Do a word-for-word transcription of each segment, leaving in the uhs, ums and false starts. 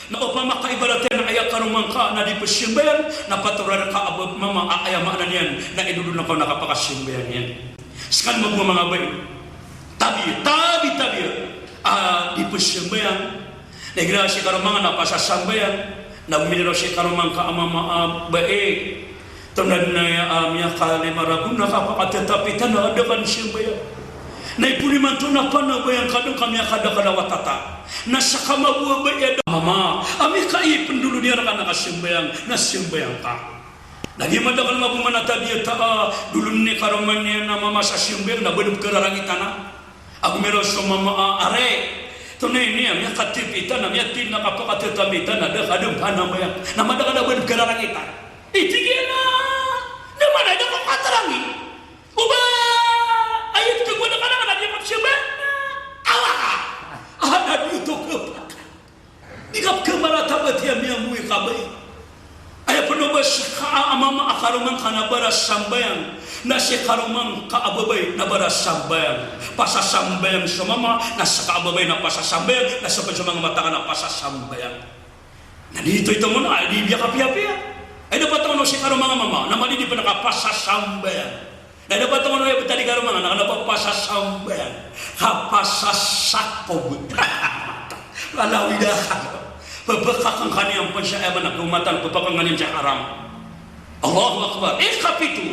Na opama ka ibarat iyan a aya karoma ngka na di pzambayang, na patoraan ka a ba mama a aya maana niyan na idodon ka on na kapakasambayang iyan. Ska mambo a manga bai. Tabi, tabi, tabi. A di pzambayang. Na igira si karoma ngka na pasasambayang. Na go miniraw si karoma ngka a mama a bai. Tonaa dn aya a miyakalima ragon na kapakatatapitan a da ka dn sambayang. Na ipoon imanto na panabayang ka dn ka miyakadakl a wata ta. Na ska mambo a bai a da mama a mikaipndolon iyan rka na kasambayang, na sambayang ka. Na giya madakl mambo man a tabiya ta a dolon i karoma niyan a mama sa sambayang na ba dn pkhararangitan a. Ago miraw so mama a, are, tonaa ini a miyakatatapitan a, miyatatapitan a, kapakatatapitan a da ka dn panabayang. Na madakl a ba dn pkhararangitan. Tig iyan a, na mana da ka katarangit. Oba, aya tig o da ka na, na di ka pzambayang. Awa ka. A, na di oto ka. Di ka pkhamarata a ba tiya miyamoy ka bai. Aya pn o ba ska a mama a karoma ngka na ba ra sambayang, na si karoma ngka a babay na ba ra sambayang. Pasasambayang so mama, na ska a babay na pasasambayang, na ska pn so manga mata ka na pasasambayang. Na di ito-ito mo na, di biya kapiya-piya. Ay dapat ako no si karoma ngka a mama, na madi di pn ka pasasambayang. Na dapat ako no aya btad i karoma ngka, na kna ba pasasambayang. Kapasasakob. Lalawi da ka. Pphakangkaniyan pn sa aya ba na kaomatan, pphakangkaniyan sa haram. Allahu Akbar. Ikapito.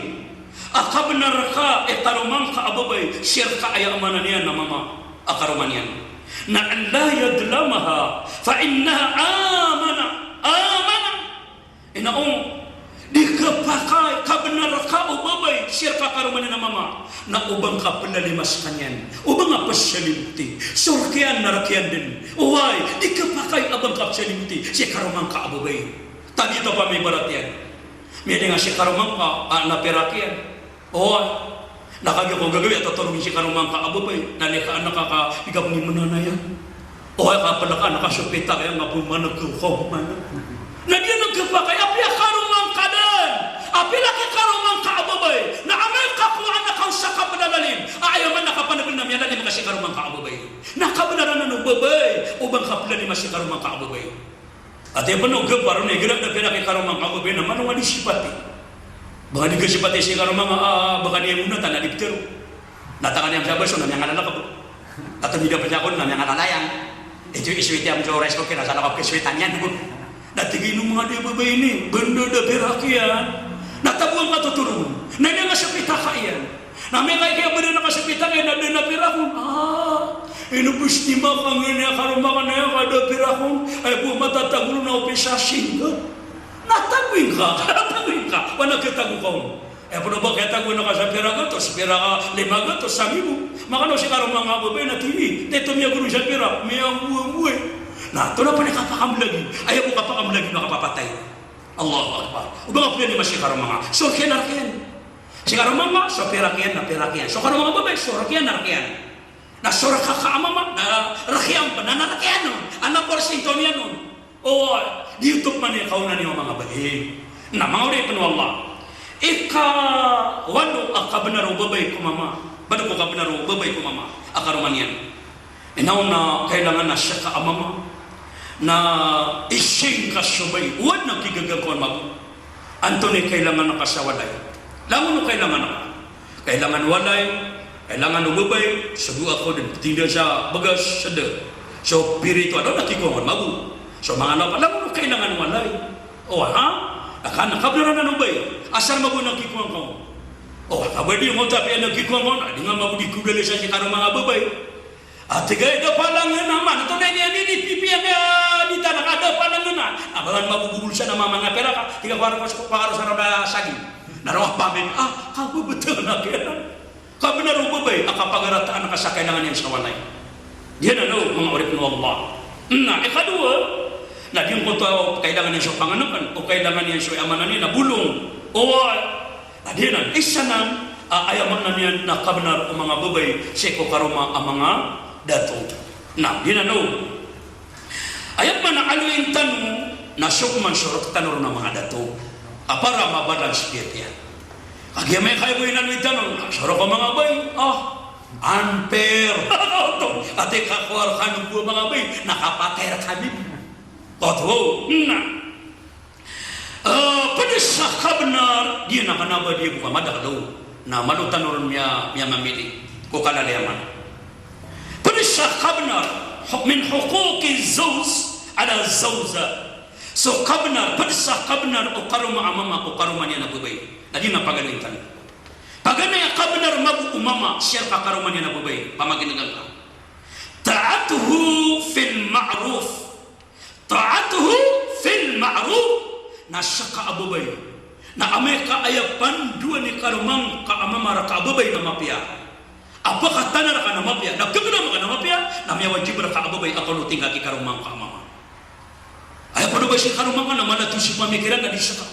A kabnar ka i karoma ngka a babay, sii rka aya maana niyan na mama a karoma niyan. Na an la yadlamaha, fa innaha amanah. Amanah. Ino, di khapakay, kabnar ka o babay, sii rka karoma niyan a mama. Na o ba ngka plalima skaniyan, o ba ngka psalimti, so rk iyan na rk iyan dn. Oway, di khapakay a ba ngka psalimti si karoma ngka a babay. Tabi ta pamibarat iyan. Miyalinga si karoma ngka a, na pirak iyan. Oway. Na kagiya ko gagawii a totorogn si karoma ngka a babay, na likaana ka ka, di ka pn imananaya. Oway, ka pn ka na ka so pitak iyan, nga pn maneg ko, ko maneg. Na di a nagkhapakay, apiya karoma ngka dn. Apiya laki karoma ngka a babay. Na amay ka kowaan ka on sa kapdalalim. A aya man na kapaneg na miyalalim ka si karoma ngka a babay. Na kabnar anan o babay, o ba ngka plalima si karoma ngka a babay. Ati pn o gpar on, igira da pirak i karoma ngka a babay na manong a di sipati. Ba ngka di khasipati si karoma ngka a, ba ngka di imunatan a di ptero. Na tangan iyan sa baso na miyangalalakb. Ato mida pn sa kon na miyangalalaya. Ito i sweet iyan so rice cooker, na sa lakab ka sweet iyan. Na tig iyan o manga di babay ini, banda da pirak iyan. Na taboan ka totorogn. Na iniyan nga sa pitak iyan. Na amay ka aya banda na ka sa pitak iyan, na da na pirak on. Ah, ino pn stima ka ngini a karoma ka na aya ka da pirak on. Ay bo matatago ron na opisa singga. Na tago ingka, tago ingka. Wana khatago ka on. Aya pn o ba khatago na ka sa pira gatos, pira ka lima gatos, sa ngibo. Makana o si karoma ngka a babay na tini. Tito miyagoron sa pira, miyamboamboay. Na tonaa pn i kapakamlagi. Aya bo kapakamlagi na kapapatay. Allahu Akbar. O ba ngka plalima si karoma ngka. So rk iyan na rk iyan. Si karoma ngka, so pirak iyan na pirak iyan. So karoma ngka a babay, so rk iyan na rk iyan. Na so rk ka a mama, na rk iyan pn, na rk iyan on. Ana porsinto niyan on. O, di oto pman i kaonan iyo a manga babay. Na manga oripn o Allah. Ikawalo a kabnar o babay ko mama. Bado ko kabnar o babay ko mama a karoma niyan. Ino na kailangan a ska a mama na ising ka so bai. O adn a kigaga ko on mambo. Antonaa i kailangan ka sa walay? Langon o kailangan ka. Kailangan walay, kailangan o babay, so dowa ko dn, ptinda sa bagas, sa da. So pirito, adn a kikowan mambo. So manga na pala, langon o kailangan walay. O, ha? Akan, kabnar anan o bai. Asar mambo na kikowan ka on. O, kabadi mo tapi ana kikowan ka on, di nga mambo di kudali sa si karoma ngka a babay. A tig a da palangan a man, tonaa ini, ini pipiya nga di tanak a da palangan a. A ba ngka mambo bubulsan a mama nga pirak a, tig a paro, paro sa randa sagi. Na ron a pamit, a, kababtad na kaya. Kabnar o babay a kapagarataan ka sa kailangan iyan sa walay. Giyanan o manga oripn o Allah. Na ikadowa, na giyangkoto a kailangan iyan so pangnngkn, o kailangan iyan so aya maana niyan na bolong. Oway. Na giyanan, isa nan, a, aya maana niyan na kabnar o manga babay sii ko karoma a manga dato. Na giyanan o. Aya maana a aloyin tano na so pman so rk tano ron a manga dato a para mabalance piyapiya. Kagiya amay ka aya bo i aloyin tano na so rk a manga bai, a, unfair. Ati ka kowar kano bo a manga bai na kapatay rkami. Oto, na. Eh, pd sa kabnar, di na kna ba di bo ka madakl o. Na malo tano ron miya, miyamamili ko kalalayaman. Pd sa kabnar, hu-, min huquqi zawj ala zawja. So kabnar, pd sa kabnar o karoma a mama ko karoma niyan a babay. Na di na pagaloyin tano. Paganay a kabnar mambo o mama sii rka karoma niyan a babay, pamaginegn ka. Ta'atuhu fil ma'ruf. Ta'atuhu fil ma'ruf, na ska a babay na amay ka aya pandoan i karoma ngka a mama rka a babay na mapiya, a pkatana rka na mapiya, na kagdam ka na mapiya, na miyawajib rka a babay a kaonotin ka ki karoma ngka a mama. Aya pd o babay sii karoma ngka na mala to si pamikiran na di ska.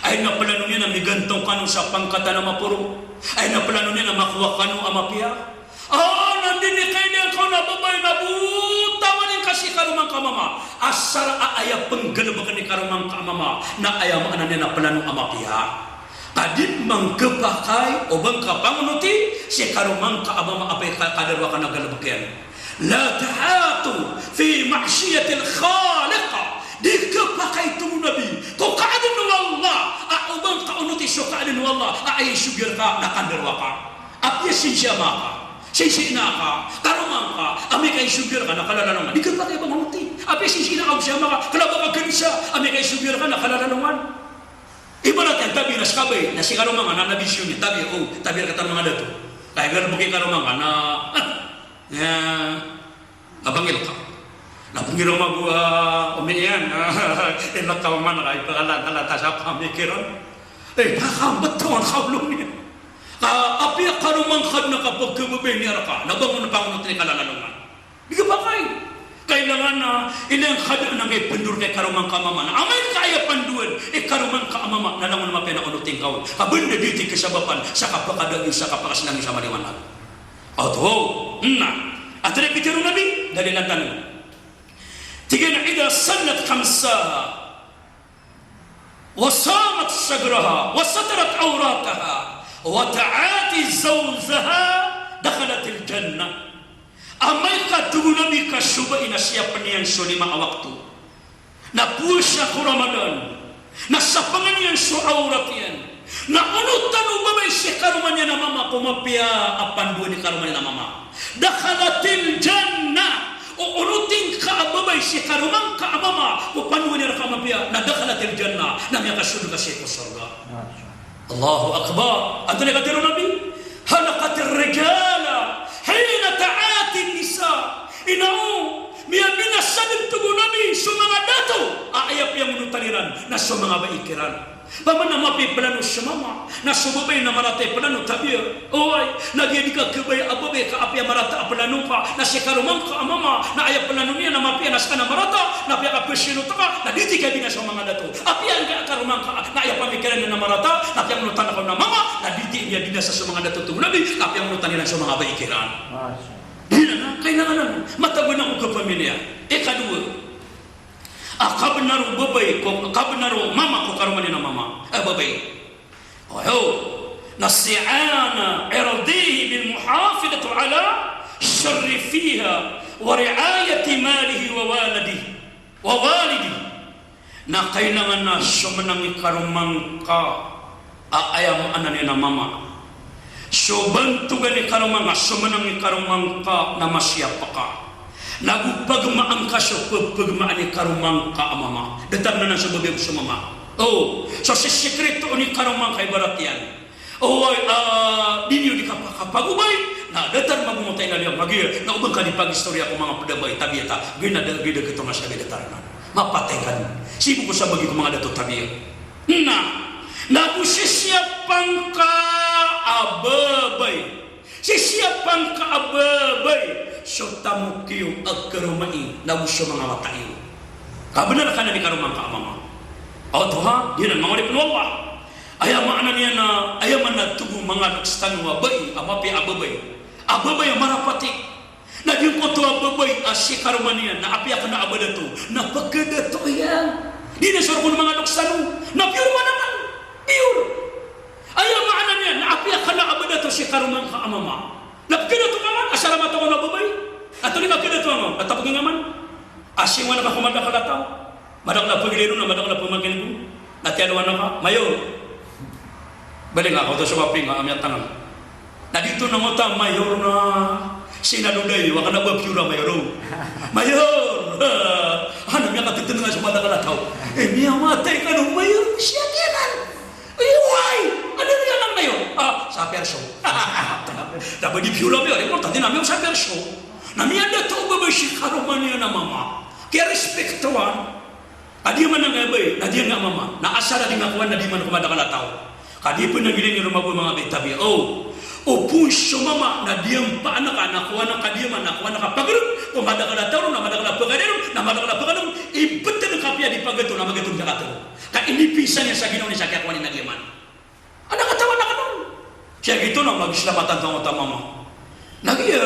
Aya na plano niyan na migantaw kano sa pangkatan a maporo. Aya na plano niyan na makowa kano a mapiya. Ah, na di niyan kailangan kaon a babay na bo tawanin ka sii karoma ngka a mama. Asar a aya pnggalbkn i karoma ngka a mama na aya maana niyan na plano a mapiya. Ka di man khapakay o ba ngka pangonoti sii karoma ngka a mama a pay ka-, kadarowaka na galbk iyan. La ta'atu fi ma'siyatil khaliq. Di khapakay, tig o Nabi, ko kaadn o Allah a o ba ngka onoti so kaadn o Allah a aya isogi rka na kandarowaka. Apiya sii sii a mama ka, sii sii a ina ka, karoma ngka, amay ka isogi rka na kalalalongan. Di khapakay ba ngka onoti. Apiya sii sii a ina ka, sii a mama ka, kala ba ka khanisa, amay ka isogi rka na kalalalongan. Ibarat iyan, tabiya na ska a babay, na sii karoma ngka na, na bisyo niyan, tabiya, o, tabiya rka tano manga dato. Kay galbk i karoma ngka na, ah, ya, Abangil ka. Na pngiroma bo a omi iyan. Ilk ka oman ka, ipakalantalan ta sa pamikiran. Eh, pakabetawan ka olo niyan. Ka apiya karoma ngka dn a kapagkababay niyan rka, na bangon pangonot i kalalalongan. Di khapakay. Kailangan na, ilang ka dn a ngka ipndor i karoma ngka a mama. Na amay ka aya pandoan i karoma ngka a mama, na langon a mapiya na onotin ka on. Ka ba dn a di ti kasabapan sa kapakadaag iyo, sa kapakasnang iyo sa maliwanag. Oto, na. Antaa i pitharo o Nabi, dalilan tano. Tig iyan a, "Idha sallat khamsaha, wa samat shahraha, wa satarat awrataha, wa ta'ati zawjaha, dakhalatil jannah." Amay ka, tig o Nabi, ka so babay na siyapn iyan so lima a wakto. Na powasa ko Ramadan, na sapangan iyan so awrat iyan, na onotan o babay si karoma niyan a mama ko mapiya a pandoan i karoma niyan a mama, dakhalatil jannah. O onotin ka a babay si karoma ngka a mama ko pandoan iyan rka a mapiya, na dakhalatil jannah, na miyakasold ka sii ko sorga. Allahu Akbar. Antonaa i katharo o Nabi? Halakatir rijala hina ta'atin nisa. Ino, miyabinasa dn, tig o Nabi, so manga dato a aya piyangonotan iran na so manga bai kiran. Paman na mapiya i plano so mama, na so babay na marata i plano, tabiya. Oway, na giya di ka kabaya a babay ka apiya marata a plano ka, na si karoma ngka a mama na aya plano niyan na mapiya na ska na marata, na apiya ka pzanot ka, na di ti kabinasa o manga dato. Apiya ngka a karoma ngka na aya pamikiran iyan na marata, na piyangonotan ka on a mama, na di ti niyan binasa so manga dato, tig o Nabi, ka piyangonotan iran so manga bai kiran. Masha Allah. Di na, na, kailangan na, matago na ko kapamilya. Ikadowa, a kabnar o babay ko, kabnar o mama ko karoma niyan a mama. Eh, babay. Oyo, na si'ana irdihi bil muhafadhati ala sharafiha wa ri'ayati malihi wa waladihi. Wa walidi. Na kailangan na so manang i karoma ngka a aya maana niyan na mama. So bantogan i karoma ngka, so manang i karoma ngka na masiyap ka. Na go pagmaan ka so pagmaan i karoma ngka a mama. Datar anan so babay ago so mama. O, so sisikritoon i karoma ngka, ibarat iyan. Oway, ah, di niyo di kapakapagobay, na datar mambo matay na liyo, magiya, na o ba ngka di pagistoriya ko manga pd a bai, tabiya ta, giya na da, giya da kito nga sa giya datar na. Mapatay ka dn. Sii bo ko sabagi ko manga dato, tabiya. Na, na go sisiyapan ka a babay. Sisiyapan ka a babay. So tamok iyo a karomai, na go so manga wata iyo. Kabnar ka na di karoma ngka a mama. Oto ha, giyanan manga oripn o Allah. Aya maana niyan na, aya maana, tig o manga loks tano a bai, a mapiya a babay. A babay a marapati. Na giyangkoto a babay a si karoma niyan, na apiya kna a ba dato, na pkhadato iyan. Di na so rk on manga loks tano, na pure man anan. Pure. Aya maana niyan, na apiya kna a ba dato si karoma ngka a mama. Na pkhadato ka man, asar a mataw a babay. Antonaa i kakhadato ngka, na tapok ngka man. Asing man ka ko madakl a taw. Madakl a pagilay ron na madakl a pamakin ko. Na tiyalowan ka, "Mayor." Bali nga, kaoto so kaping a miyatangl. Na di to na ngota, "Mayor na Senado dayo, wa kna ba piyor a mayor o." "Mayor!" Ano, miyakatitn nga so madakl a taw. "Eh, miyamatay kano, mayor, siya kiyanan." "Ay, why? Ano niyan ang mayor?" "Ah, sa perso." Da ba di piyor a mayor, eh, importante na mayor sa perso. Na miyada taw babay si karoma niyan a mama. Kiyarespektowan. Ka di man a ngabay, na di nga mama, na asar a di nga kowan na di man ko madakl a taw. Ka di pn a gilay niyo roo mabo manga bitabi. O, o pn so mama, na di nga paan ka, na kowan ka di man, na kowan ka pagrg, ko madakl a taw, na madakl a pagari, na madakl a pagari, ibtn ka piya di pagato, na magato di pagato. Ka inipinsan iyan sa ginawa niyan sa kiyakowan iyan a di man. Anak a taw, anak a taw. Sii ko giyoto na mag-Islam a tanto a mama. Na giya,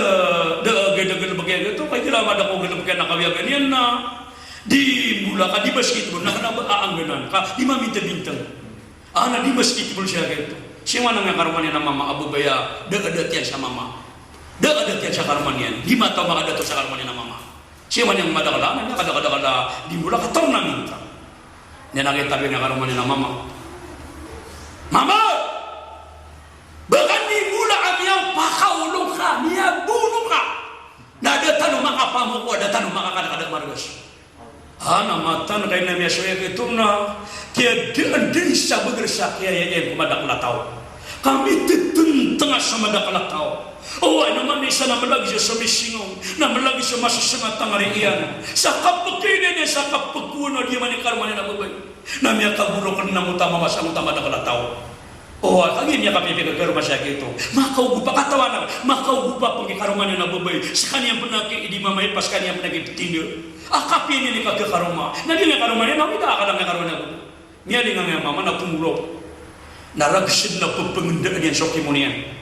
da, da, da galbk iyan giyoto, ka igira mada ko galbk iyan a kawiyagan iyan na di mbola, ka di basketball, na kna ba a angganan, ka di mamintbintng. A, na di basketball sii ko giyoto. Sii man a karoma niyan a mama a babay a da a datiyan sa mama. Da a datiyan sa karoma niyan. Di mataw makadato sa karoma niyan a mama. Sii man iyan madakl a, na miyakadakl a di mbola ka tournament. Niyan a kitabiya niyan a karoma niyan a mama. "Mama! Ba ka di mbola a miyapakaolong ka, miyabono ka. Na da tano makapamoko, da tano makakadakadakl margas." A, na matan ka ina miyasoya kito na kiyadaan dn sa bagr sa kiyaya iyan ko madakl a taw. Ka mititntnga sa madakl a taw. Oway, na mambo isa na mlagid so misingaw, na mlagid so masasngat a ngari iyan. Sa kapkailay niyan, sa kapkowa na di man i karoma niyan a babay. Na miyakagorok na ngota mama sa ngota madakl a taw. Oway, kagiya miyakapipikir karoma sii ko giyoto. Makaogop a katawan, makaogop a pn ki karoma niyan a babay. Skaniyan pn a ki, di mama i pa, skaniyan pn a ki ptinda. A kapiya niyan i kakaroma. Na di niyan karoma niyan, na di a kalang niyan karoma niyan a babay. Miyalingan iyan a mama na pmorok. Na ragsd na pphangendaan iyan so kimo niyan.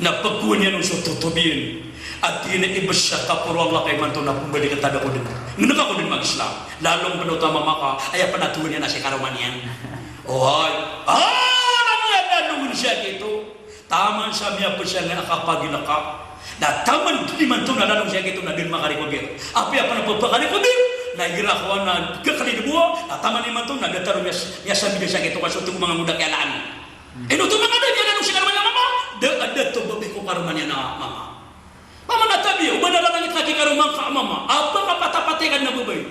Na pkowan iyan on so totob iyan. A tig iyan a, "Ibsa ka poro Allah ka imanto na pmbalik ka tada ko dn. Ngn ka ko dn mag-Islam." Lalong pn oto a mama ka, aya pn a towan iyan na si karoma niyan. Oway. A, na miyalalong on sii ko giyoto. Taman sa miyapasang a kapagilaka. Na taman dn imanto na lalong sii ko giyoto na dn makarikobir. Apiya pn a pphakalikobir, na igira kowan na khakalilbowa, na taman imanto na datar o miyas-, miyasambi sii ko giyoto ka so tig o manga ngoda kiyalaan. Ino oto manga da, miyalalong si karoma niyan a mama, da a dato babay ko karoma niyan a mama. Mama na tabiya, o ba na lalangit ka ki karoma ngka a mama, a ba ka patapatay ka na babay.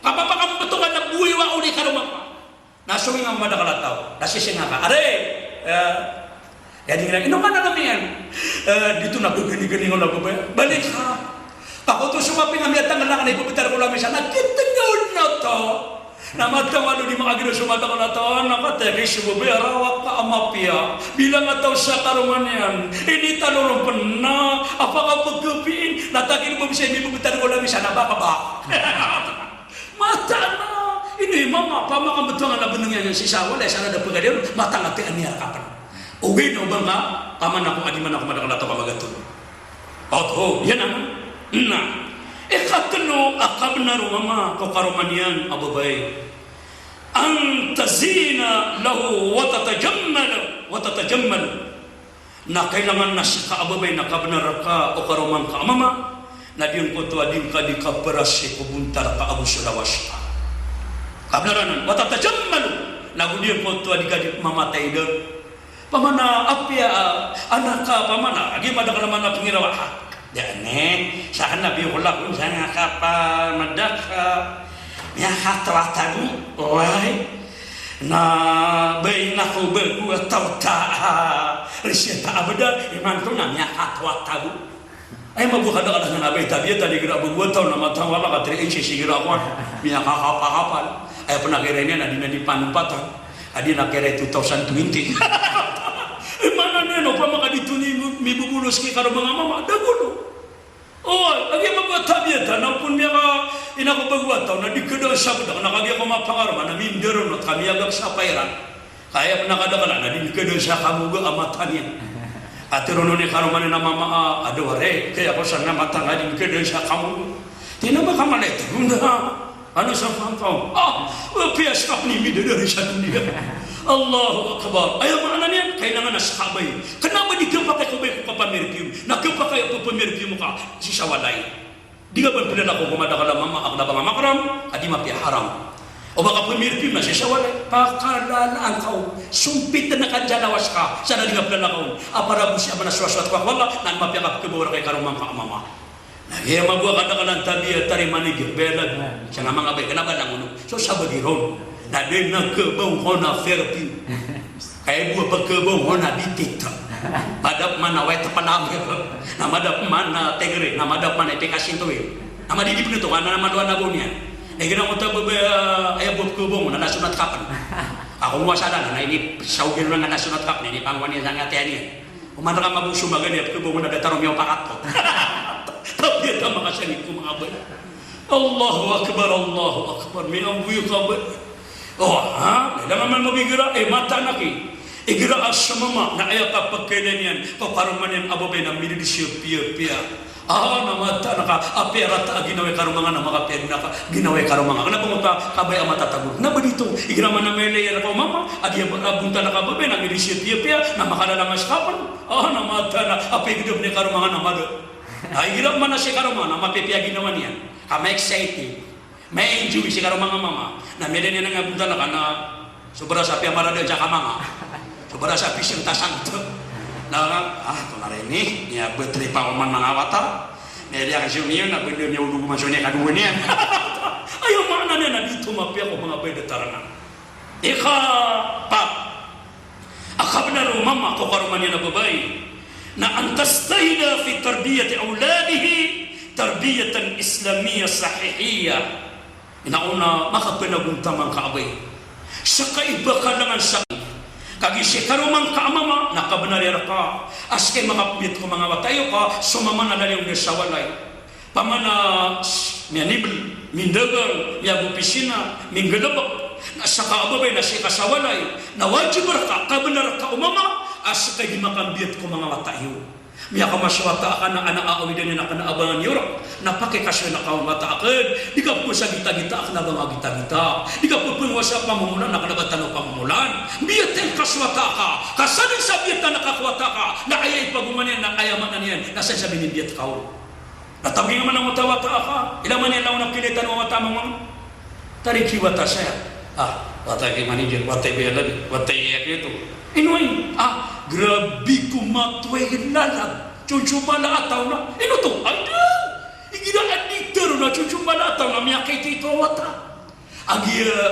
Ka ba ka mbtowan na boway wa odi karoma ngka. Na song iyan a madakl a taw, na sising ka. Ari, eh, ino ka na kami iyan. Eh, di to na bganigani ngka na babay. Balik ka. Ka oto so maping a miyatangl a kna, ibabtar ko lamisan. Na kitngaw na to. Na matangalo di makagiraw so madakl a taw. Na katii so babay a rawak ka a mapiya. Bilang a taw sa karoma niyan. Initalo ron pn na. A pakapkapiin. Na takino babay sa ibabtar ko lamisan. Na ba ka ba. Mataan a, ino i mama, pamaka mbtowan a bnng iyan sii sa walay, sa na da pagari on, mataan a tiyan iyan a kapn. Ogaid na o ba ngka, taman ako, a di man ako madakl a taw ka magato. Oto, iyan a, na. Ikatlo a kabnar o mama ko karoma niyan a babay. An tazina lahu wa tatajammal, wa tatajammal. Na kailangan na sii ka a babay na kabnar ka o karoma ngka a mama, na di ngkoto a di ngka di kaparasi ko bontal ka ago so lawas ka. Kabnar anan, wa tatajammal, na go di ngkoto a di ka di mamatay dn. Pamana apiya, ah, anak ka, pamana, agi madakl a mana pngiraw a. Dn, sakn na biyo ko lako, sa nga ka pa madakl, miyakatawatago, oway. Na bay na ko bago a taw ta, ah, resita a bda, imanto na miyakatawatago. Ay, mabokadakl a kna a bay tabiya, tadi gira bago a taw na matawala ka three inches, gira ko, miyakakapakapal. Ay, pn a kiran iyan, na di na di panompatan. Adi na kiran two thousand twenty. Ay, mana niyan, opama ka di to ni mibobolos ki karoma nga mama, da golo. Oway, agi a mabaya tabiya ta, na opama miyaka, ina ko bago a taw, na di kdaan sa bda, na kagiya ko mapangaroma, na mindaronot ka miyagak sa pairan. Kaya pn a kadaklan, na di kdaan sa kamoga a mata niyan. Ati ron o ni karoma niyan a mama a, ado wari, kaya ko sa nga mata nga di kdaan sa kamoga. Tina ba ka malay, tagunda. Ano sa pangkaw? Ah, piyas ka pn i midadari sa doniya. Allahu Akbar. Aya maana niyan, kailangan a ska a bay. Kna ba di khapakay ko bay ko kapamerpium. Na khapakay ko pamerpium ka sii sa walay. Di ka ba pn plalako ko madakl a mama a kna ba nga makram, a di mapiya haram. O ba ka pmirpim na sii sa walay, pakalalaan ka on. Sompitn ka dn sa lawas ka, sa da di ka plalakaw on. A para bo sii a mana sowasowat ka ko Allah, na mapiya ka pkhabaw rka i karoma ngka a mama. Na giya mambo a kadaklan tabiya tariman i gir, bela. Sa nga manga bay, kna ba langon. So sabagi ron. Na di na khabaw on a pmirpim. Kay bo a pkhabaw on a bitit. Madap man a wet a palamir. Na madap man a tigri, na madap man a ipikasintowi. Na madidi pn oto, ka na malowan a baw niyan. Na igira oto a babay, ah, aya bo a pkhabaw on na nasonat kapn. Ako mo asala na, na ini sa ogir na nga nasonat kapn, ini pangwan iyan sa nga tiyan iyan. Oman rka mambo so maga niyan a pkhabaw on na datar o miyaw pakatot. Tapi aya ta makasangit ko manga bay. Allahu Akbar, Allahu Akbar. Miyamboy ka bay. O, ha? Lagid man mambo igira, eh, mataan aki. Igira a so mama na aya kapakailan iyan ko karoma niyan a babay na mididi siya piyapiya. Ah, na mataan ka, apiya rata a ginawa i karoma nga na makapiya dn a ginawa i karoma nga. Kna ba ngka kabaya a matatago. Kna ba dito, igira man a mailay iyan ko mama a di a bontal a babay na mididi siya piyapiya, na makalalangas ka pn. Ah, na mataan ka, apiya gidap i karoma nga na mada. Na igira man a sii karoma na mapipiya ginawa niyan. Ka ma-excited. Ma-enjoy sii karoma nga mama. Na miyailay niyan a bontal ka na so baras a piyamarada sa kamanga. So baras a pisang tasang to. Na, ah, tonaa rin ini, niya ba tripa oman manga wata. Miyailay ka so niyan, na benda niya ologo man so niyan kadowa niyan. Aya maana niyan na dito mapiya ko manga bay datar anan. Ikapat a kabnar o mama ko karoma niyan a babay na an tajtahida fi tarbiyati awladihi tarbiyatan Islamiyah sahihiyah. Ino a makapanagom taman ka a babay sa kaiba ka langon sa kagiya sii karoma ngka a mama na kabnar iyan rka a sii makapmbiyat ko manga wata iyo ka so mama na lalayon iyan sa walay. Pamana s-, miyanibl, mindagang, miyagopisina, minggalbk, na saka a babay na sii ka sa walay, na wajib rka, kabnar rka o mama a sii ka di makambiyat ko manga wata iyo. Miyakamaso wata aka na ana a awidan iyan a kna a bangan iyo rk, na pakikasoy na ka on wata akn, di ka pphowasa gitagita a kna a ba nga gitagita, di ka pphowasa pamomolan a kna a ba tano pamomolan, biyat iyan ka so wata aka, ka sadn sa biyat anan ka ko wata aka, na aya ipagoma niyan, na aya maana niyan, na sadn sa minibiyat ka on. Na tawgi nga man a wata, wata aka, ila man iyan langon a kilay tano a wata a mama. Tariki wata saya. Ah, wata ki manager, wata i biyalad, wata i iyakito. Ino ay, ah, grabe ko matoy lalag. Tsontsomala a taw na. Ino to? Ay, da! Igira a di tero na tsontsomala a taw na miyakaito a wata. Agiya, eh,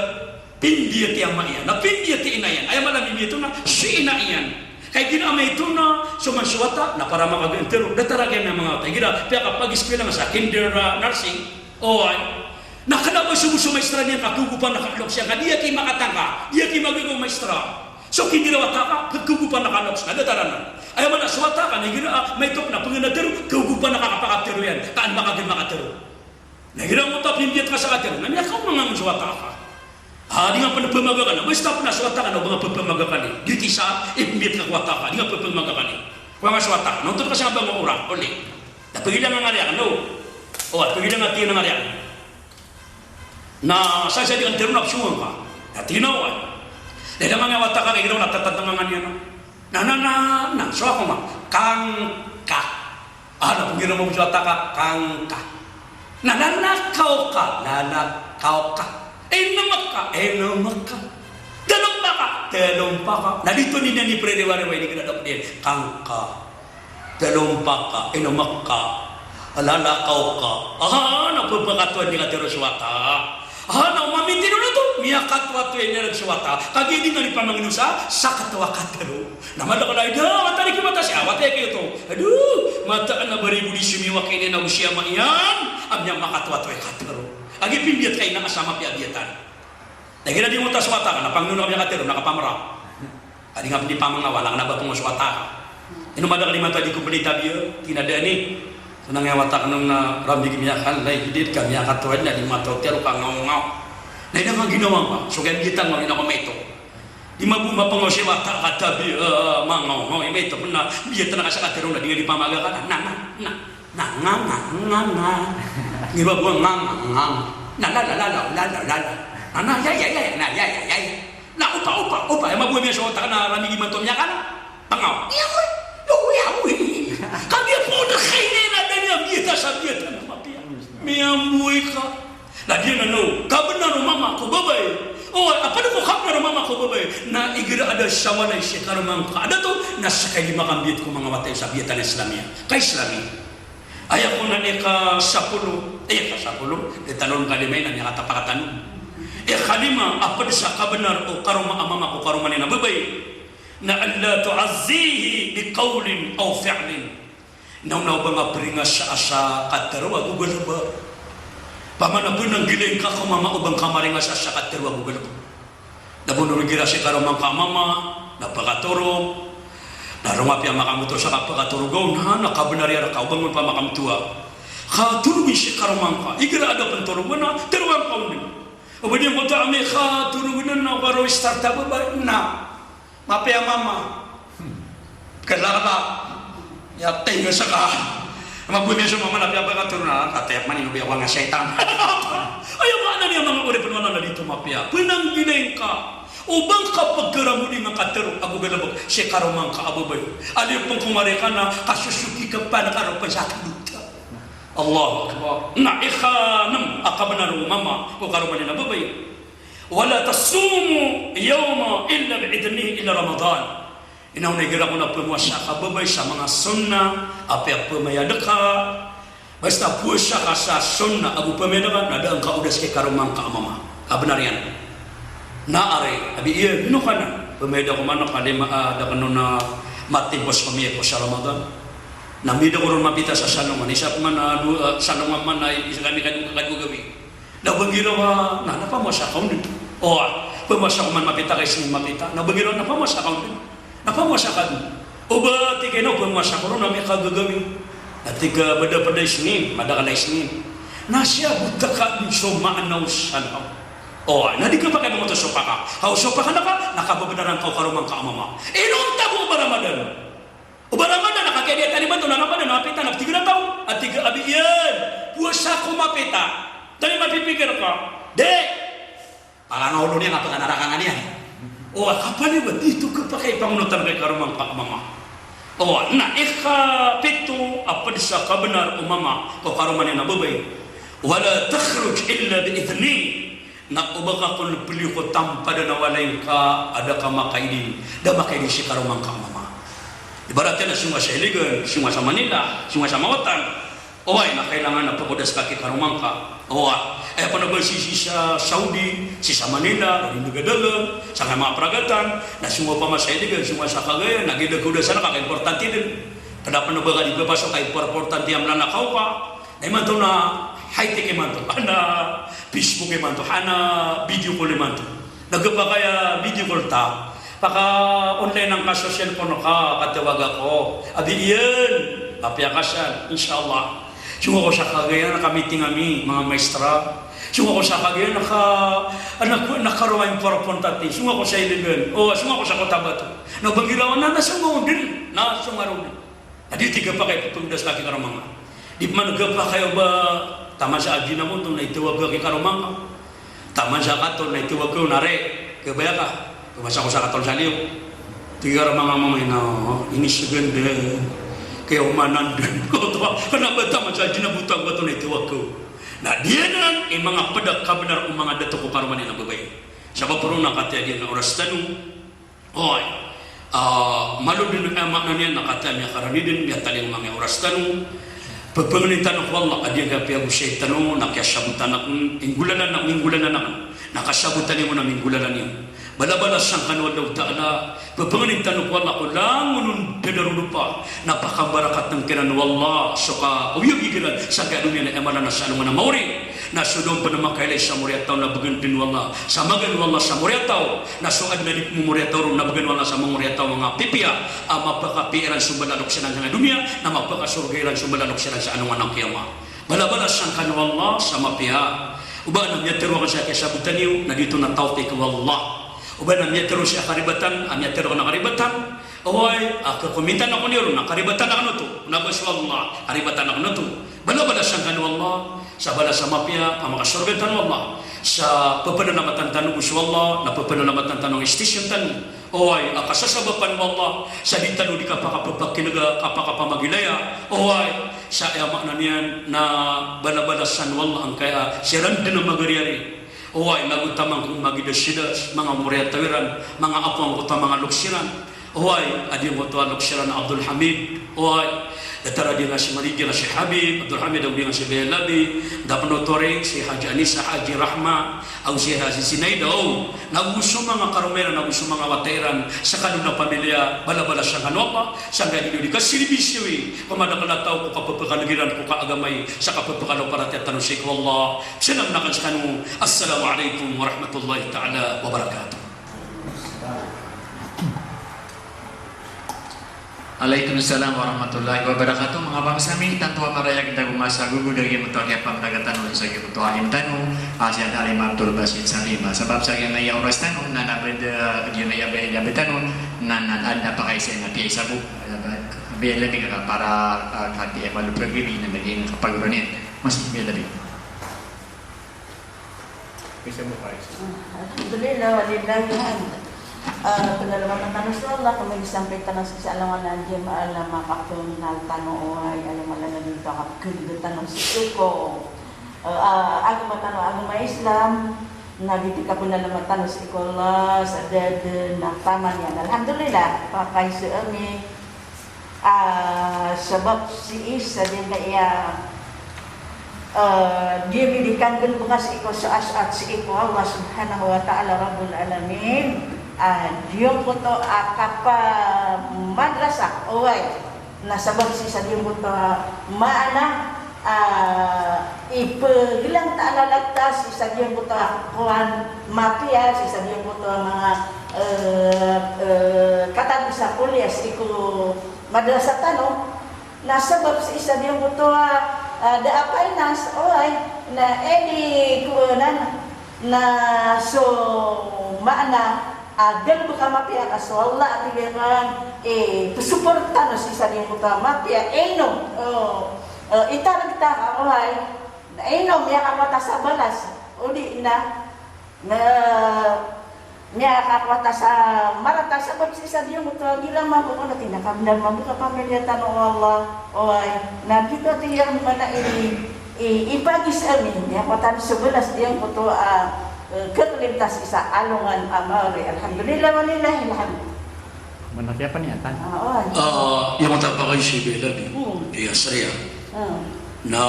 pimbiyat i ama iyan, na pimbiyat i ina iyan. Aya mala a mimbiyat on na si ina iyan. Ka igira a maito na so man so wata, na para makagaan tero, datar a giya manga wata. Igira, piyakapagiskwela nga sa kinder, ah, nursing. Oway. Na kna ba so bo so maestra niyan ka kaogopan a kaloks iyan, ka di aki makatangka, di aki magaga o maestra. So kinder a wata ka, kaogopan a kaloks, na datar anan. Aya mala so wata ka, na igira, ah, maito na pnggana tero, kaogopan a kapakatero iyan, ka an makagaan makatero. Na igira oto a pimbiyat ka sa katero, na miyakaoma nga so wata ka. Ah, di nga pn pmagakan, basta pn a so wata ka na o ba nga pphmagakan i. Di ti sa, ipimbiyat ka ko wata ka, di nga pphmagakan i. Kowa nga so wata ka, na oto ka sa nga ba nga ora, oli. Na pagila nga ngari akn, no? O, pagila nga tiyo na ngari akn. Na sa sa di kan tero na psongan ka. Na tiyo na wan. Na ida nga nga wata ka, kagira na tatatngangan iyan, no? Na, na, na, na, so ako ma, kangka. Ah, na pnggiraw mambo so wata ka, kangka. Na, na, na, kaoka, na, na, kaoka. Inomka, inomka. Dalompaka, dalompaka. Na di to niyan ipririwariwai, di kna da pn iyan, kangka. Dalompaka, inomka. Lala, kaoka. Ah, na pphakatowan iyan katero so wata. Ah, na o mamitiro na oto, miyakatowatowa iyan iran so wata. Kagiya di nga di pamangino sa, sa katawa katero. Na madakl a ida, wata di ki mata si, ah, wata i kiyoto. Ado, mataan a baribo di sumiwak ini na o si ama iyan, a miyamakatowatowa i katero. Kagiya pimbiyat ka ina a sa mapiya a biyatan. Na igira di ngota so wata ka, na pangino na ka miyakatero, na kapamra. Adi nga pn di pamangawala, kna ba pngoso wata ka. Ino madakl imanto a di ko pn itabiya, tina dani. So na nga wata ka na rambig miyakal, na igidid ka miyakatowad, na di matotero ka ngawngaw. Na ida nga ginawa nga, so kaya biyatan nga, ina ko maito. Di mabo mapngoso wata ka tabiya, eh, mangawngaw, imaito pn na, biyatan ka sa katero, na di nga di pamagakan, na, na, na. Na, nga, nga, nga, nga. Ngiba bo nga, nga, nga, nga. Na, la, la, la, la. Na, na, ya, ya, ya, ya, na, ya, ya, ya, ya. Na, opa, opa, opa. Aya mabo miyasowa ta ka na rani di manto miyakana. Pangaw. Yawi, yawi, yawi. Kagiya pn da kaini na da niyan biyata sa biyata na mapiya. Miyamboy ka. Na di na no. Kabnar o mama ko babay. Na igira a da sa walay si karoma ngka a dato, na ska i lima ka mbiyat ko manga wata iyo sa biyatan a Islamiyah. Ka-Islamiyah. Aya kon a ika sapolo, eh, ika sapolo, di tano ron kalima iyan, na miyakatapak tano. Ika lima a pd sa kabnar o karoma a mama ko karoma niyan a babay. Na alla tu'azzihi bi qawlin aw fi'lin. Na o ba nga pringasa sa katharo ago galbk. Pamana pnanggilai ngka ko mama o ba ngka maringasa sa katharo ago galbk. Na bono igira si karoma ngka a mama na pkatorog. Na roo nga piya makamto sa kapkatorog aw, na, na kabnar iyan rka o ba ngka makamto a. Katorogn si karoma ngka. Igira a da pntorogn na, tharoa ngka on dn. O ba di ngka oto ami katorogn na, o karo start a babay na. Mapiya mama. Kalakala. Aya tig a ska. Magomi so mama na piya ba katorogn na, kataya pman ino biya ko nga shaytan. Aya maana niyan manga oripn o Allah na di oto mapiya. Pnanggilai ngka. O ba ngka pkaramodi nga katharo ago galbk si karoma ngka a babay. Aliyopn ko mari ka na kasosoki ka pn ka ropn sa kdota. Allahu Akbar. Na ika nm a kabnar o mama ko karoma niyan a babay. Wala tasumu yawman illa bi idhnihi illa Ramadan. Ino na igira kon a pmowasa ka babay sa manga sunnah, apiya pmayad ka. Basta powasa ka sa sunnah ago pmayad ka, na da ngka odas ki karoma ngka a mama. Kabnar iyan. Na ari, abi iyan, ino ka na? Pmayad ako man a kalima, ah, da kano na matimbos pamiyag ko sa Ramadan. Na mida ko ron mapita sa salongan, isa ko man a, ah, salongan man a, isa kami kadu-, kadugawi. Na o ba nggiraw a, na, na pamowasa ka on dn. O, ah, pamowasa ko man mapita ka Isnin mapita. Na o ba nggiraw a, na pamowasa ka on dn. Na pamowasa ka dn. O ba tig iyan a pamowasa ko ron na miyakagagawii. Na tig a, pd a, pd a Isnin, madakl a Isnin. Na siya bo taka dn so maana o salongan. O, na di ka pakay pangotosopaka. Ka osopakan ka, na kababnaran ka o karoma ngka a mama. Inonta bo o ba Ramadan. O ba Ramadan, na kagiya di a tariman to na Ramadan, na mapita, na ptigr a taw. A tig a, abi iyan, powasa ko mapita. Tariman pipikir ka. Di. Pakangaolo niyan, na pakanarakangan iyan. O, kapaliwat, di oto kapakay pangonotan ka i karoma ngka a mama. O, na ikapito a pd sa kabnar o mama ko karoma niyan a babay. Wala takhruj illa bi idhnihi. Na o ba ka kon pliyo ko tampada na walay ngka a da ka makaidin, da makaidin si karoma ngka a mama. Ibarat iyan na song ka sa Iligan, song ka sa Manila, song ka sa Mawatan. Oway, na kailangan na pkodas ka ki karoma ngka. Oway, aya pn a ba sii sa Saudi, sii sa Manila, ron i dagadagan, sangkai manga pragatan, na song ka opama sa Iligan, song ka sa Cagayan, na giya da kaodasan ka, ka importante dn. Pd a pn a ba ka di kapasok ka importante a mlana ka oka. Na imanto na high-tech imanto, ana Facebook imanto, ana video call imanto. Na gpakay a video call ta, paka-online angka so cellphone ka, katawag ako. Abi iyan, apiya ka san, insha Allah. Song ako sa Cagayan, ka-meeting ami, manga maestra. Song ako sa Cagayan, ka, ana ko, na karoma importante. Song ako sa Iligan, o, song ako sa Cotabato. Na o ba nggiraw a na, na song ako dn, na song ako dn. Na di oto gpakay pphangdas ka ki karoma ngka. Di pman gpakay o ba taman sa ajin ako oto na itawag ka ki karoma ngka. Taman sa katon na itawag ka on, ari, kabaya ka. Pmasa ko sa katon sa liyo. Tig o karoma ngka a mama, ino, ini so ganda. Kaya omanan dn. Oto, kna ba taman sa ajin ako oto, oto na itawag ka on. Na di anan i manga pd a kabnar o manga dato ko karoma niyan a babay. Sabap roo na kataya giyanan a oras tano. Oway. Ah, malo dn, eh, maana niyan na kataya miyakarani dn, miyatalingoma i oras tano. Pphanganin tano ko Allah a di angkaya piyagosay tano, na kiyasabotan akn, inggolalan akn, inggolalan akn. Na kasabotan iyo na minggolalan iyo. Balabala sangkanan o Allahu Ta'ala, pphanganin tano ko Allah ko langon on da darodopa. Na pakabarakatn kiran o Allah so kaoyagoyag iran sangkaya doniya na aya mala na sa alongan a maori. Na so da on pn makailay sa maori a taw na bgan dn o Allah sa magaan o Allah sa maori a taw. Na so adn a di pn maori a taw ron na bgan o Allah sa maori a taw a manga pipiya a mapakapiya iran so mbala a loks iran sa doniya, na mapakasorga iran so mbala a loks iran sa alongan a qiyamah. Balabala sangkanan o Allah sa mapiya. O ba na miyatharo akn sa kiyasabotan iyo, na di oto na tawfiq o Allah. O ba na miyatharo sa karibatan, a miyatharo akn a karibatan, oway, a kakomintan ako niyo ron, na karibatan akn oto, na ba so Allah, karibatan akn oto. Balabala sangkanan o Allah, sa balas a mapiya, a makasorga tano o Allah. Sa pphanalamat tano bo so Allah, na pphanalamat tano a station tano. Oway, a kasasabapan o Allah, sa di tano di kapakapphakinaga, kapakapamagilaya. Oway, sa aya maana niyan na balabalasan o Allah angkaya siran dn a magariyari. Oway, nago taman ko magidasidas, manga moriyataw iran, manga apoan ko taman a loks iran. Oway, a giyangkoto a loks iran a Abdul Hamid. Oway, datar a giyangkai si Marigir a si Habib, Abdul Hamid, ago giyangkai si Belabi, da pn oto ri si Haji Anisa, Haji Rahma, ago si Haji Sinaida, o. Nago so manga karoma iran, nago so manga wata iran, skano na pamilya, balabalas angkano Allah, sangkai di dn di kasiribisiwi ko madakl a taw ko kapphakaleg iran ko kaagama i, sa kapphakalaw paratiyaya tano sii ko Allah. Salam akn skano. Assalamu alaikum warahmatullahi ta'ala wabarakatuh. Alaikum salam warahmatullahi wabarakatuh. Manga bangsa mi, tanto a marayag tago masa gogo dn giyangkoto a kiyapamdaga tano sa giyangkoto a alim tano, a si Al-Alim Abdul Basit Salim. Sabap sa giyangkaya oras tano, na nabed, giyangkaya beda tano, na, na, na, na pakaisa na piya isa bo. Belabi ka para, ah, kati a malo pagbibi na lagi na kapagurani. Mas belabi. Alhamdulillah, walillahil hamd. Ah, pngalamatan tano so Allah, ko misampay tano sii sa alongan a jamaah a makapangnal tano, oway, alongan a dito a kapkhalig tano sii ko, ah, agama tano, agama Islam, na gioto i kapngalamatan tano sii ko Allah, sa da dn a taman iyan. Alhamdulillah, pakaiza ami, Ah, sabap sii sa giyangkaya, eh, di mi di kanggalbka sii ko so asoat sii ko Allah Subhanahu wa Ta'ala Rabbul Alamin. Ah, giyangkoto a kapamadrasa, oway. Na sabap sii sa giyangkoto a maana, ah, ipaglang ta a lalagtas sii sa giyangkoto a kowan mapiya, sii sa giyangkoto a manga, eh, eh, katago sa kuliya sii ko madrasa tano, na sabap sii sa giyangkoto a, ah, da a finance, oway, na edi ko nan, na so maana a galbk a mapiya ka so Allah a tig iyan, eh, psuporta tano sii sa giyangkoto a mapiya, ino, oh, eh, itarg ta ka, oway, na ino miyakakowa ta sa balas, odi na, na miyakakowa ta sa marata sabap sii sa giyangkoto a gila mambo ko na tig iyan a kabnar mambo ka pamilya tano o Allah, oway, na gioto tig iyan a maana i, i, ipagis ami, miyakowa tano so balas giyangkoto a, eh, khaklin ta sii sa alongan a maori. Alhamdulillah, walillahil hamd. Mana kiyapniyatan? Ah, oway. Ah, iyangkoto a pakaiza i Belabi. Hmm. Iya, saya. Hmm. Na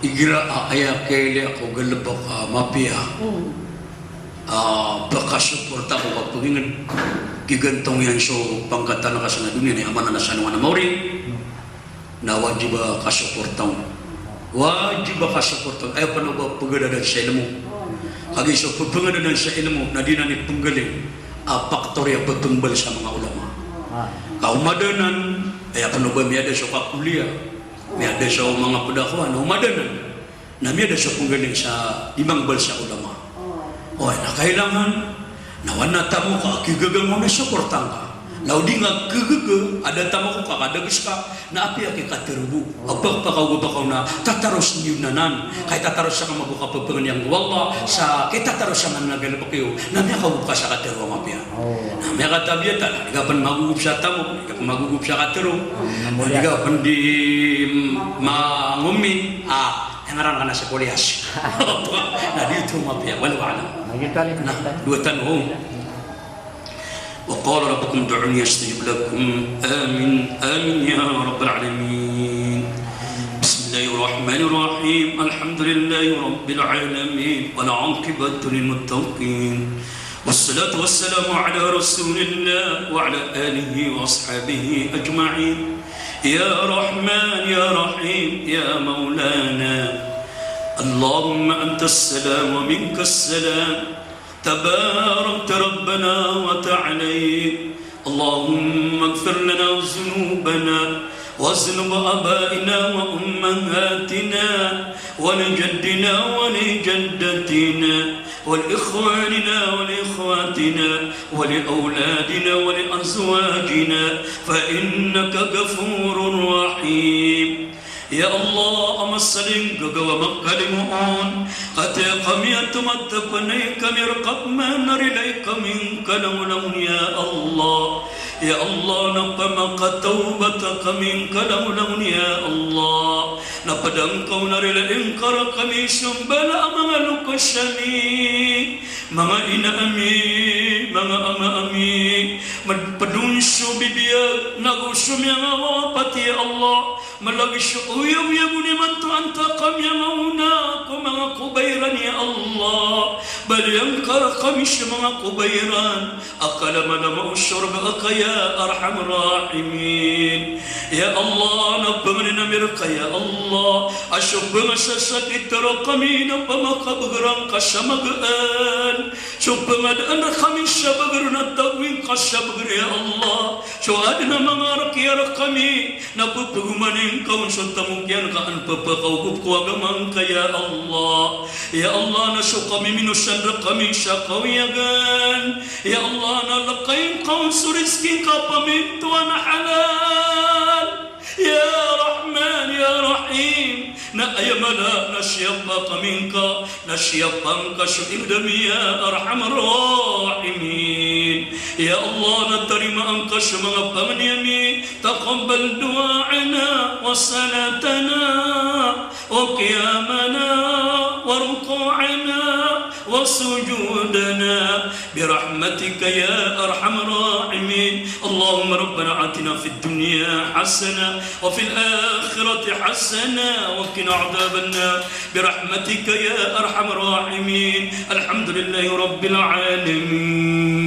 igira a aya kailaya ko galbk a mapiya. Hmm. Ah, pkasuporta ko kapagingd. Gigantong iyan so pangkatan ka sa doniya na aya maana na sa alongan a maori. Hmm. Na wajib a kasuporta on. Wajib a kasuporta on. Aya pn o ba pgadadan sa ilmo. Kagiya so pphangadadan sa ilmo na di nan ipnggaling a faktor iyan pphangbalsa a manga ulama. Ah. Ka o mada nan, aya pn o ba miyada so kakuliya, miyada so manga pdakowan, o mada nan. Na miyada so pnggaling sa di mangbalsa a ulama. Oway, na kailangan na o adn a tamok a kigaga ngka na suporta ngka. Na o di ngka kigaga, adn a tamok ka, ka dags ka, na apiya ki katharo bo. Apiya ka pakaoga ba ka on na tataros niyo nan anan. Kay tataros sa kamago ka pphangni angka o Allah, sa kitataros anan a galbk iyo, na miyakaoga ka sa katharo a mapiya. Na miyakatabiya ta, na di ka pn magogop sa tamok, di ka pn magogop sa katharo. Na di ka pn di mangomi, ah, Aya ngaran ka na sa koliyas. Na di oto mapiya, wallahu a'lam. Na, dowa tano. وقال ربكم ادعوني أستجب لكم. آمين، آمين يا رب العالمين. بسم الله الرحمن الرحيم. الحمد لله رب العالمين. والعاقبة للمتقين. والصلاة والسلام على رسول الله وعلى آله وأصحابه أجمعين. يا رحمن يا رحيم يا مولانا، اللهم أنت السلام ومنك السلام، تباركت ربنا وتعاليت. اللهم اغفر لنا ذنوبنا وذنوب آبائنا وأمهاتنا ولجدنا ولجدتنا ولإخواننا ولأخواتنا ولأولادنا ولأزواجنا فإنك غفور رحيم. Ya Allah, a masaling gagawa makalimoon, katii kami a tomatap a nay kami rka pman a rilai kami ngka langolangon, ya Allah. Ya Allah, na pamakatawbat kami ngka langolangon, ya Allah. Na pd angka on a rilai ngka rkami so mbala a manga loks ami, manga ina ami, manga ama ami, mad-, pd on so bibiyag, nago so miyangawawapat, ya Allah. Malagid so oyagoyag on imanto a antaa ka miyangaona ko manga kobairan, ya Allah. Baloy angka rkami so manga kobairan a kalamalama o sorga ka, ya arhamar rahimin. Ya Allah, na pangnin ami rka, ya Allah, a so pangasasakit rkami na pamakabgr angka sa magaan. So pangadaan rkami sa bgr na tagowi ngka sa bgr, ya Allah. So adn a manga rk iyan rkami na pphagoman ngka on so tamok iyan ka an pphakaogop ko agama ngka, ya Allah. Ya Allah, na so kamiminosan rkami sa kawiyagan, ya Allah, na lkai ngka on so rizki ngka a pamintoan a halal. Ya Rahman, ya Rahim, na aya mala na siyapa kami ngka, na siyapa ngka so ingd ami, ya arhamar rahimin. Ya Allah, na tarimaa ngka so manga pangni ami, taqabbal du'ana wa salatana wa qiyamana wa ruku'ana wa sujudana. برحمتك يا أرحم الراحمين. اللهم ربنا آتنا في الدنيا حسنة وفي الآخرة حسنة وقنا عذاب النار. برحمتك يا أرحم الراحمين. الحمد لله رب العالمين.